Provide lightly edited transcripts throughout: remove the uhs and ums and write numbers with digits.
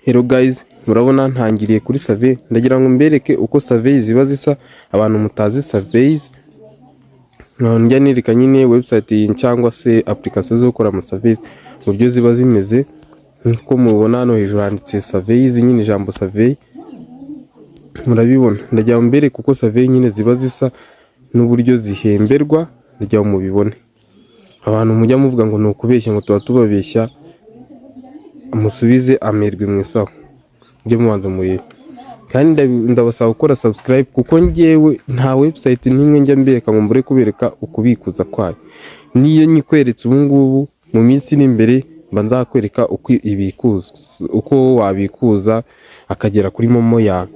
Hello guys, murabona ntangiriye kuri survey. Ndagira ngo mbereke uko survey ziba zisa. Abantu mutazi surveys, njya nereka nyine website cyangwa se application zo gukora ama surveys, uburyo ziba zimeze. Nkuko mubibona, hano hejuru handitse surveys nyine, ijambo survey murabibona. Ndagira ngo mbereke uko survey nyine ziba zisa n'uburyo zihemberwa. Ndagira ngo mubibone. Abantu mujya muvuga ngo ni ukubeshya, ngo tuba tubabeshya, musubize amerwe mu isaho, mujye mubanza murebe. Kandi ndabasaba gukora subscribe, kuko njyewe nta website n'imwe njya mbereka ngo mbure kubereka ukubikuza kwayo. Niyo nyikweretse ubu ngubu, mu minsi iri imbere mba nzakwereka uko ibikuza, uko wabikuza akagera kuri MoMo yawe.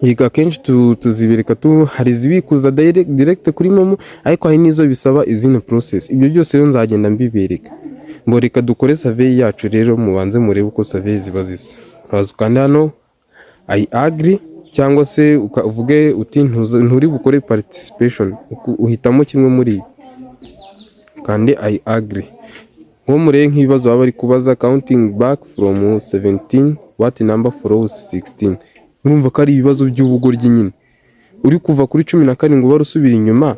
Yego, akenshi tuzibereka hari izibikuza direct kuri MoMo, ariko hari n'izo bisaba izindi process. Ibyo byose rero nzagenda mbibereka. Ngo reka dukore survey yacu rero, mubanze murebe uko survey ziba zisa. Uraza ukanda hano "I agree", cyangwa se uvuge uti nturi bukore participation. Uhitamo kimwe muri ibi kandi "I agree". Nko murebe nk'ibibazo baba bari kubaza: "Counting back from 17, what number follows 16?" Urumva ko ari ibibazo by'ubugoryi nyine. Uri kuva kuri 17 ubara usubira inyuma,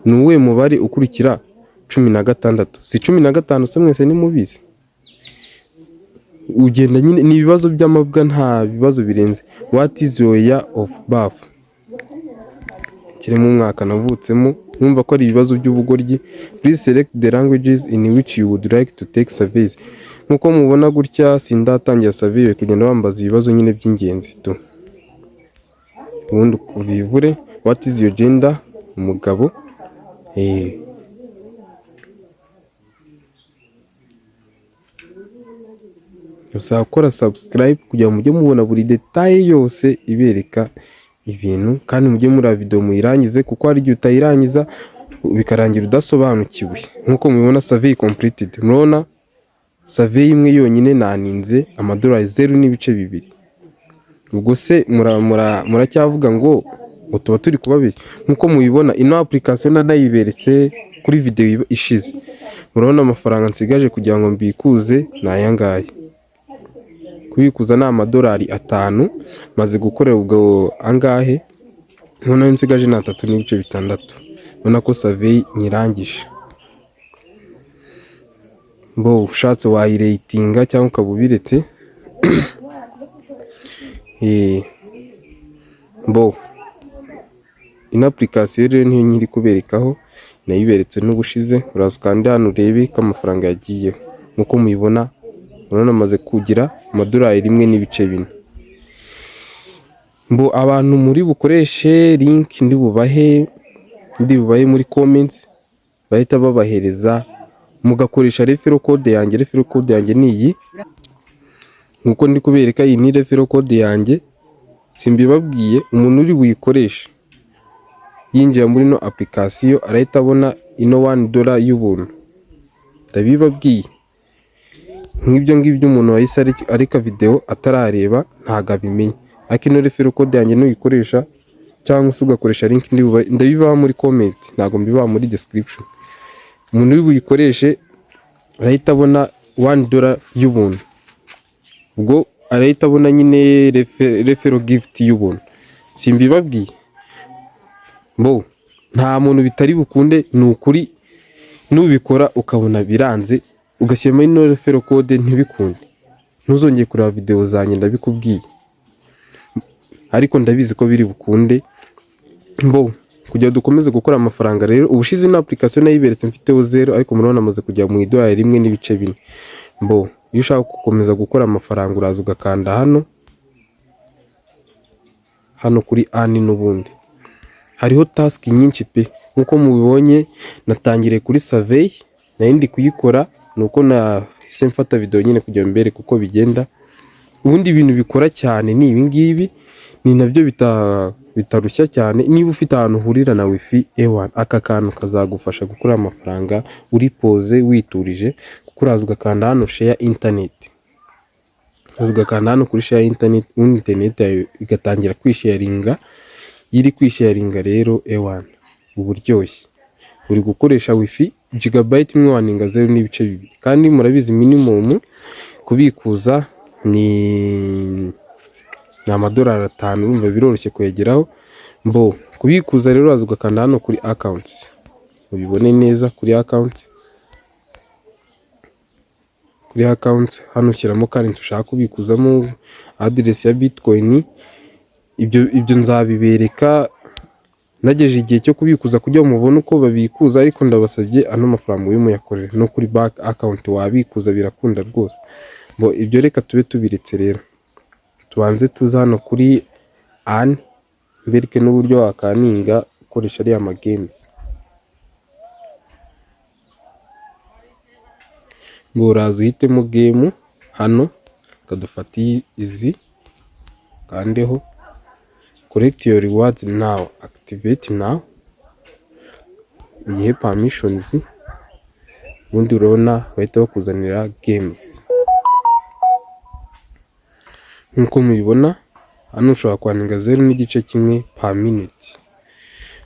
ni uwuhe mubare ukurikira 16? Si 15 se? Mwese nimubizi. Ugenda nyine, ni ibibazo by'amabwa, nta bibazo birenze. "What is your year of birth?" Kirimo umwaka navutsemo. Mwumva ko ari ibibazo by'ubugoryi. "Please select the languages in which you would like to take surveys." Nkuko mubona gutya, sindatangira survey, bari kugenda bambaza ibibazo nyine by'ingenzi tu. Ubundi ubivure. "What is your gender?" Umugabo. Gusa gukora subscribe kugira ngo mujye mubona buri détail yose ibereka ibintu, kandi mujye muri video muyirangize, kuko hari igihe utayirangiza bikarangira udasobanukiwe. Nk'uko mubibona, survey completed. Murabona survey imwe yonyine naninze amadolari 0.2. Ubwo se muracyavuga ngo tuba turi kubabeshya? Nk'uko mubibona, ino application nanayiberetse kuri video ishize. Murabona amafaranga nsigaje kugira ngo mbikuze ni aya ngaya. Kubikuza ni amadolari 5. Maze gukorera ubwo angahe? Noneho nsigaje ni 3.6. Ubona ko survey nyirangije. Bo ushatse wayiratinga cyangwa ukaba ubiretse. Bo ino application rero niyo nkiri kuberekaho, nayiberetse n'ubushize. Uraza ukande hano urebe ko amafaranga yagiyeho. Nk'uko mubibona, urabona amaze kugira amadolari 1.4. Mbo abantu muri bukoreshe link ndi bubahe muri comments, bahita babahereza mugakoresha referral code yanjye. Referral code yanjye ni iyi, nkuko ndi kubereka. Iyi ni referral code yanjye, simbibabwiye. Umuntu uri buyikoreshe yinjira muri ino application arahita abona ino $1 y'ubuntu, ndabibabwiye. Nk'ibyo ngibyo, umuntu wahise areka video atarareba ntabwo abimenya, ariko ino referral code yanjye nuyikoresha cyangwa se ugakoresha link ndabibaha muri comment, ntabwo mbibaha muri description, umuntu uri buyikoreshe arahita abona $1 y'ubuntu. Ubwo arahita abona nyine referral gift y'ubuntu, simbibabwiye? Bo nta muntu bitari bukunde, ni ukuri. Nubikora ukabona biranze, ugashyiramo ino referral code ntibikunde, ntuzongere kureba video zanjye, ndabikubwiye. Ariko ndabizi ko biri bukunde. Mbo kugira dukomeze gukora amafaranga rero, ubushize ino application nayiberetse mfiteho 0, ariko murabona amaze kujya mu idolari 1.4. Mbo iyo ushaka gukomeza gukora amafaranga, uraza ugakanda hano kuri earn. N'ubundi hariho task nyinshi pe. Nk'uko mubibonye, natangiriye kuri survey, nari ndi kuyikora, ni uko nahise mfata video nyine kugira ngo mbereke uko bigenda. Ubundi ibintu bikora cyane ni ibi ngibi, ni nabyo bitarushya cyane. Niba ufite ahantu uhurira na wifi, ewana, aka kantu kazagufasha gukora amafaranga uri pose, witurije, kuko uraza ugakanda hano share internet, uraza ugakanda hano kuri share internet, ubundi internet yawe igatangira kwisharinga. Iyo iri kwisharinga rero, ewana, uba uryoshye. Uri gukoresha wifi gigabyte imwe, waninga 0.2, kandi murabizi minimum kubikuza Ni amadolari 5, urumva biroroshye kuyageraho. Mbo kubikuza rero uraza ugakanda hano kuri account, ubibone neza kuri account. Kuri account hano ushyiramo currency ushaka kubikuzamo, address ya Bitcoin. Ibyo nzabibereka nageje igihe cyo kubikuza kugira ngo mubone uko babikuza, ariko ndabasabye ano mafaranga mube muyakorera no kuri bank account wabikuza, birakunda rwose. Ngo ibyo reka tube tubiretse rero, tubanze tuze hano kuri earn, mbereke n'uburyo wakaearninga ukoresha ariya ma games. Ngo uraza uhitemo game hano, ukadufata izi, kandeho collect your rewards now, activate now, uyihe permissions, ubundi urabona bahita bakuzanira games. Nk'uko mubibona hano ushobora kwaearninga 0.1 per minute,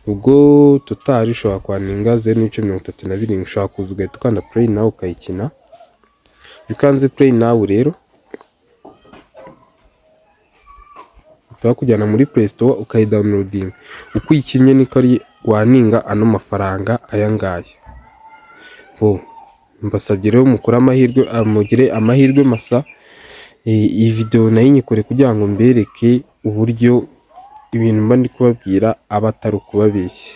ubwo total ushobora kwaearninga 0.37. Ushobora kuza ugahita ukanda play now ukayikina. Iyo ukanze play now rero bahita bakujyana muri Play Store ukayidownloadinga. Uko uyikinnye niko ari waearninga ano mafaranga aya ngaya. Bo mbasabye rero mukore amahirwe, mugire amahirwe masa. Iyi video nayo nyikore kugira ngo mbereke uburyo ibintu mba ndi kubabwira aba atari ukubabeshya.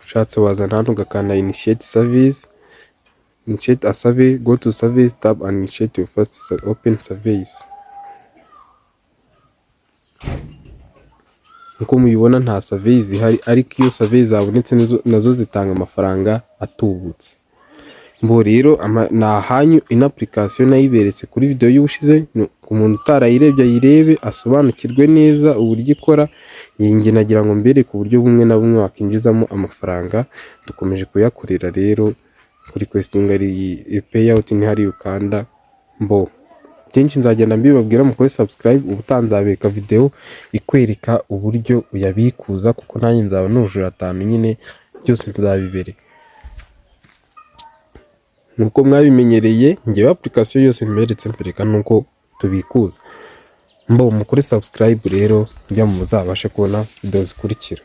Ushatse wazana hano ugakanda initiate service, initiate a survey, go to surveys tab and initiate your first open surveys. Nkuko mubibona nta survey zihari, ariko iyo survey zabonetse nazo zitanga amafaranga atubutse. Mbo rero ni ahanyu. Ino application nayiberetse kuri video y'ubushize, ku muntu utarayirebye ayirebe asobanukirwe neza uburyo ikora. Njye nagira ngo mbereke uburyo bumwe na bumwe wakinjizamo amafaranga. Dukomeje kuyakorera rero kuri requesting payout ni hariya ukanda. Mbo byinshi nzagenda mbibabwira, mukore subscribe, ubutaha nzabereka video ikwereka uburyo uyabikuza, kuko nanjye nzaba nujuje 5 nyine, byose nzabibereka. Nkuko mwabimenyereye, ngewe application yose mberetse mbereka nuko tubikuza. Mbo mukore subscribe rero kugira ngo muzabashe kubona video zikurikira.